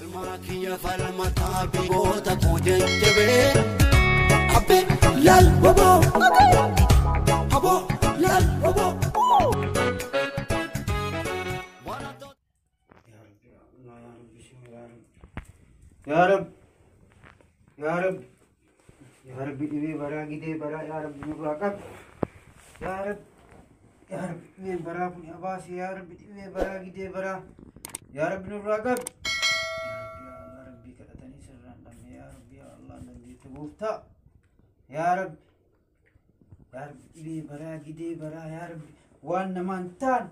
Falmaa kiyya falmataa bigoota koo jajjabee. Abbee laal waboo. Aboo laal waboo. Yaa Rabbi, yaa Rabbi, yaa Rabbi, dhibee baraa gidee baraa yaa Rabbi nurraa qabi. Yaa Rabbi, yaa Rabbi, dhibeen baraa kun abaase. Yaa Rabbi, dhibee baraa gidee baraa yaa Rabbi nurraa qabi. Yaa Rabbi, yaa Allah, Rabbii kadhatanii sirraan dhabne. Yaa Rabbi, yaa Allah, dandeette gooftaa. Yaa Rabbi, yaa Rabbi, dhibee baraa gidee baraa yaa Rabbi waan namaan ta'an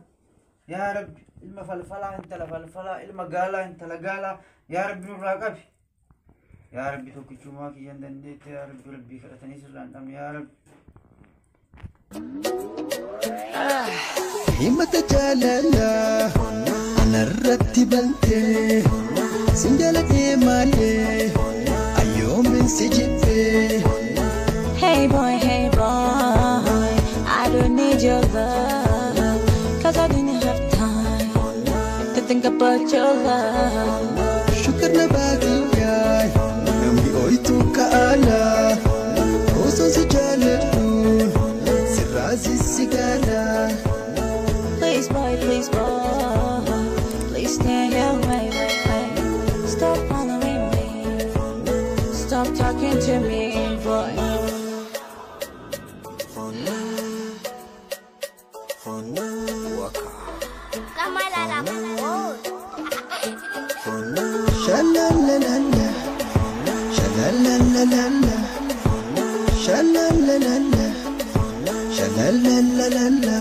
yaa Rabbi, ilma falfalaa, intala falfalaa, ilma gaalaa, intala gaalaa yaa Rabbi nurraa qabi. Yaa Rabbi, tokkichummaa kiyyan dandeette. Yaa Rabbi, Rabbii kadhatanii sirraan dhabne yaa Rabbi. Himata jaalalaa anarratti bantee, sin jaaladhee malee ayyoomin si jibbee. Hey boy, hey boy, I don't need your love, 'cause I didn't have time to think about your love. Shukar na baadiyyaa namni ooyituu ka'aalaa, osoo si jaaladhuun sirraa sisigaalaa. Please boy, please boy, please stay away. Stop following me, stop talking to me, boy. Shalalalala, shalalalala, shalalalala, shalalalala.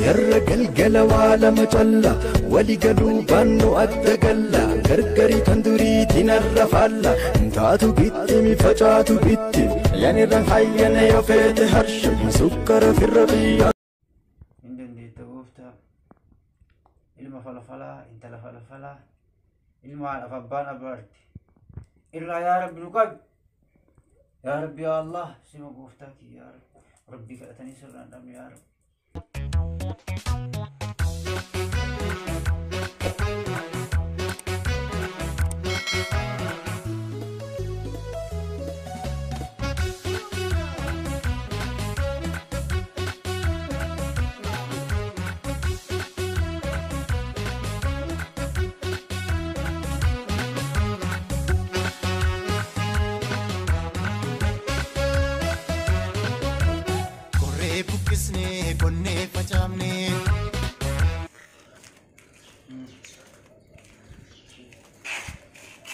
Yarra galgala waa lama calla wali galuu baannu adda galla gargarii kan duriitiin arra faalla taatu gittimi facaatu gittimi yanirran hayyana yoo feete harsha sukkara firra biyya. Hin dandeette gooftaa. Ilma falfalaa, intala falfalaa, ilma haadhaaf abbaan abaarte irraa yaa Rabbi nu qabi. Yaa Rabbi, yaa Allah, sima gooftaa kiyya. Yaa Rabbi, Rabbii kadhatanii sirraan dhabne yaa Rabbi. Korree buqqisnee qonnee facaafnee.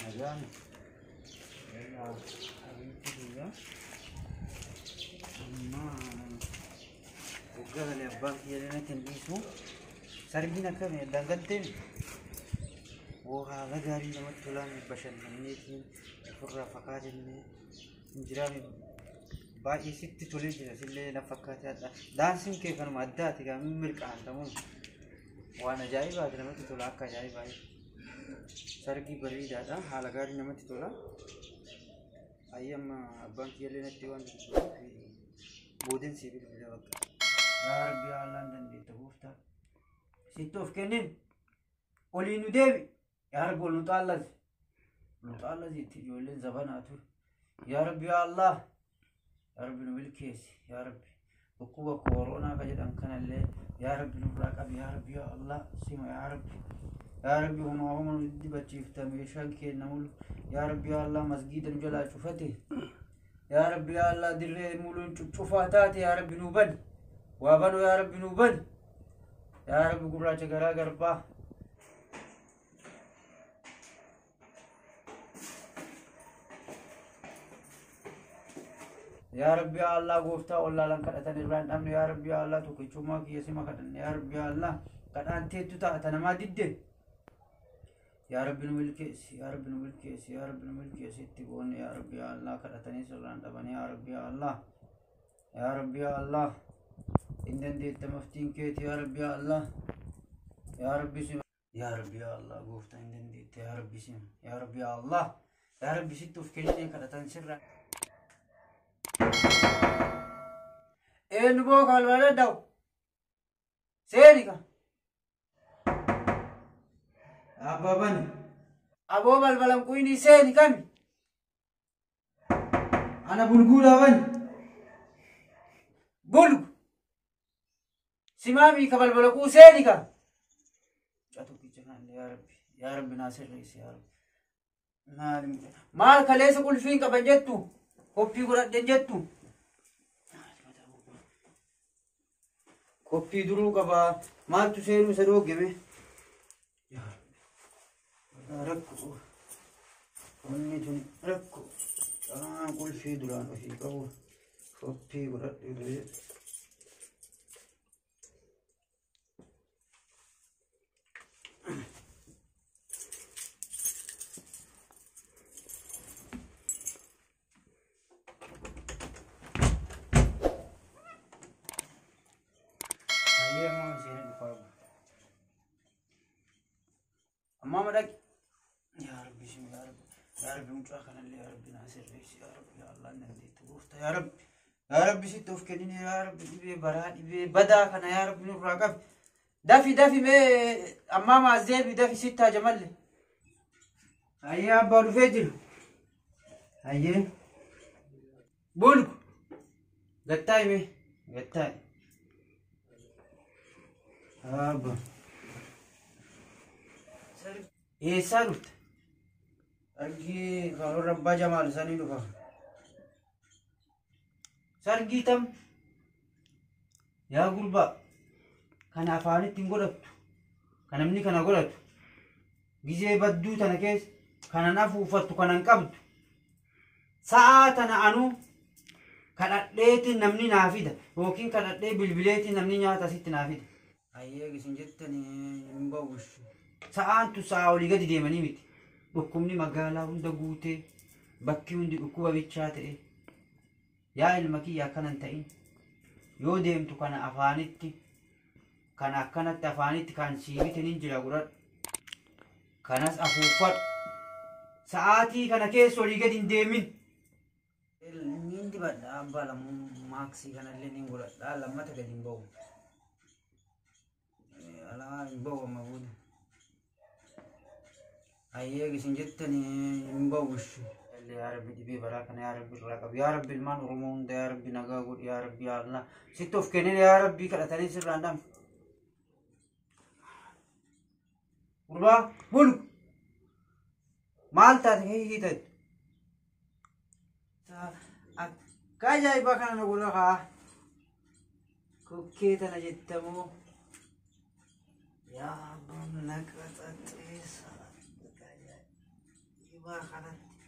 Nagaan. Abiitti biyya. Amma waggaa galee abbaan kiyya natti hin dhiisu. Sargiin akkamii addaan galteemi? Woo, haala gaarii namatti tolaan bashannanneetiin ofirraa fakaa jennee hin jiraame, baay'ee sitti tolee jira, sillee na fakkaate adda. Daansiin kee kanuma addaati gaa mirqaantamuun waan ajaa'ibaati, namatti tola akka ajaa'ibaa. Sargii bareedaadha, haala gaarii namatti tola. Ayyi, amma abbaan kiyyallee natti waan dubbatuuf booden sii bilbila bakka. Yaa Rabbi, yaa Allah, hin dandeetta gooftaa. Sitti of kennin olii nu deebi. Yaa Rabbi, ol nu xaallasi. Nu xaallasi itti ijoolleen zabanaatu. Yaa Rabbi, yaa Allah. Yaa Rabbi, nu milkeessi. Yaa Rabbi, dhukkuba kooroonaa ka jedhan kanallee yaa Rabbi nurraa qabi. Yaa Rabbi, yaa Allah, sima yaa Rabbi. Yaa Rabbi, homaa homa nu dibachiifta meeshaan keenya mulu. Yaa Rabbi, yaa Allah, masgiida nu jalaa cufate. Yaa Rabbi, yaa Allah, dirree muluun cuccufaa taate yaa Rabbi nu bani. Waa banu yaa Rabbi nu bani. Yaa Rabbi, gurraacha garaa garbaa. Yaa Rabbi, yaa Allah, gooftaa wallaalan kadhatan irraa hin dhabne. Yaa Rabbi, yaa Allah, tokkichummaa kiyya sima kadhanne. Yaa Rabbi, yaa Allah, kadhaan teettu ta'a namaa didde. Yaa Rabbi, nu milkeessi. Yaa Rabbi, nu milkeessi. Yaa Rabbi, nu milkeessi. Itti boonne. Yaa Rabbi, yaa Allah, kadhatanii sirraan dhabanii. Yaa Rabbi, yaa Allah. Yaa Rabbi, yaa Allah, hin dandeetta, maftiin keeti. Yaa Rabbi, yaa Allah. Yaa Rabbi, sima. Yaa Rabbi, yaa Allah, gooftaa hin dandeetta. Yaa Rabbi, sima. Yaa Rabbi, yaa Allah. Yaa Rabbi, sitti of kennee kadhatan sirraa. Eenyu boo kalma danda'u? Seeni ka. Abbaa bani. Aboo balbalan quyni seeni kami? Ana bulguudha bani. Bulgu. Simaamii ka balbala quu seeni ka. Catu kicha kan yaa Rabbi. Yaa Rabbi naa sirreessi yaa Rabbi. Maal maal kaleessa qulfiin qaban jettu? Koppii godhadhen jettu? Koppii duruu qabaa. Maaltu seenuu isa dhoogeme? Yaa Rabbi. Rakkoo. Wanni tun rakkoo. Qulfii duraan ofii qabu. Koppii godhadhe duree. Ayyee amma seenee dhufaa. Amma dhaqi. Yaa Rabbi yaa Rabbi. Yaa Rabbi mucaa kanallee yaa Rabbi naa sirreessi yaa Rabbi yaa Allah dandeettu gooftaa yaa Rabbi. Yaa Rabbi sitti of kennine yaa Rabbi dhibee baraa dhibee badaa kana yaa Rabbi nurraa qabi. Dafi dafi mee ammaa maas deebi dafi sitti hajamallee. Ayyee abbaa dhufee jira. Ayyee. Bulgu. Gattaa'i mee gattaa'i. Abba. Eessaa dhufte? Sargii kan warra abbaa Jamaal sanii dhufa. Sargii tam? Yaa gurbaa kana afaanitti hin godhattu. Kan namni kana godhatu. Gizee badduu tana keessa kanan afuufattu kanan qabdu. Sa'aa tana anuu kadhadheetiin namni naa fida yookiin kadhadhee bilbileetiin namni nyaata asitti naa fida. Ayyee isin jettanii hin bawwishu. Sa'aan tun sa'aa olii gadi deemanii miti. Dhukkubni magaalaa hunda guutee bakki hundi dhukkuba bichaa ta'e. Yaa ilma kiyya akkana hin ta'in. Yoo deemtu kana afaanitti kana akkanatti afaanitti kan sii bite ni jira godhadhu. Kanas afuuffadhu. Sa'aatii kana keessa olii gadi hin deemin. Niin dibadha abbaa lammuu maaksii kanallee niin godhadha lammata gadi hin ba'u. Alaa hin ba'u amma booda. Ayyee isin jettanii hin bawwishu. Yaa Rabbi dhibee baraa kana yaa Rabbi irraa qabi. Yaa Rabbi ilmaan Oromoo hunda yaa Rabbi nagaa godhi yaa Rabbi yaa Allah. Sitti of kennine yaa Rabbi kadhatanii sirraan dhabne. Gurbaa bulgu. Maal taate hiitan? Akka ajaa'ibaa kana nu godha kaa. Kokkee tana jettamoo. Yaa abbaan naqa xaxxeessa. Ajaa'ibaa kanatti.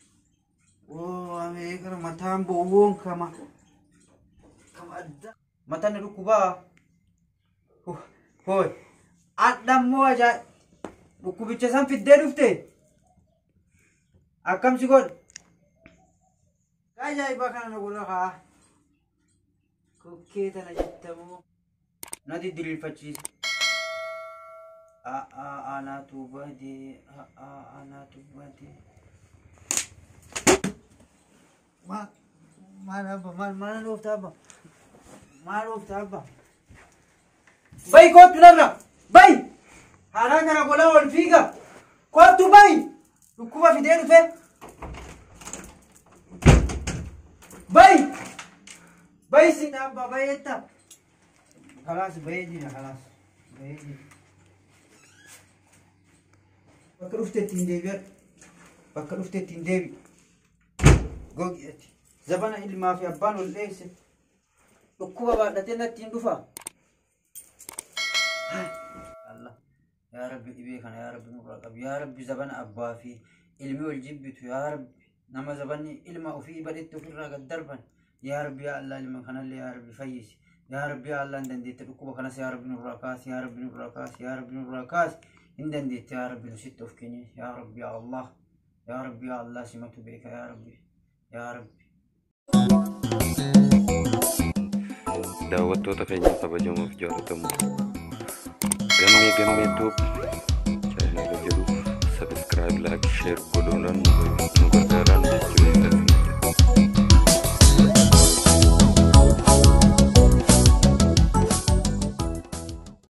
Oo ameekana mataan bowwoon kama. Kama adda. Mataan na dhukkubaa. Hooy. Adda immoo ajaa'ib. Dhukkubicha san fiddee dhufte. Akkam si godha? Ajaa'ibaa kana nu godha kaa. Kokkee tana jettamoo. Na didiriirfachiisa. A'aa anaatu badee a'aa anaatu badee. Maal maal abba maal maal dhoofta abba? Maal dhoofta abba? Bayi kootu narra bayi! Haaraan kana golaa ol fiiga. Kootu bayi! Dhukkuba fidee dhufe. Bayi! Bayi sin abba bayi jetta. Kalaas bahee jira kalaas bahee jira. Bakka dhufte ittiin deebi'adhu. Bakka dhufte ittiin deebi. Gogi ati. Zabana ilmaa fi abbaan ol dheesse. Dhukkuba baadhatee natti hin dhufa. Allah. Yaa Rabbi dhibee kana yaa Rabbi nurraa qabi. Yaa Rabbi zabana abbaa fi ilmi wal jibbitu yaa Rabbi. Nama zabanni ilma ofii badhetti ofirraa gad darban. Yaa Rabbi yaa Allah ilma kanallee yaa Rabbi fayyisi. Yaa Rabbi yaa Allah hin dandeette dhukkuba kanas yaa Rabbi nurraa kaasi. Yaa Rabbi nurraa kaasi. Yaa Rabbi nurraa kaasi. Hin dandeette yaa Rabbi nu sitti of kenni. Yaa Rabbi yaa Allah. Yaa Rabbi yaa Allah simatu beeka yaa Rabbi. Yaa Rabbi. Daawwattoota keenya kabajamoo fi jaallatamoo gammee gammee Tube chaanaala jedhu subscribe, like, share godhuudhaan nu gargaaraan jechuudha.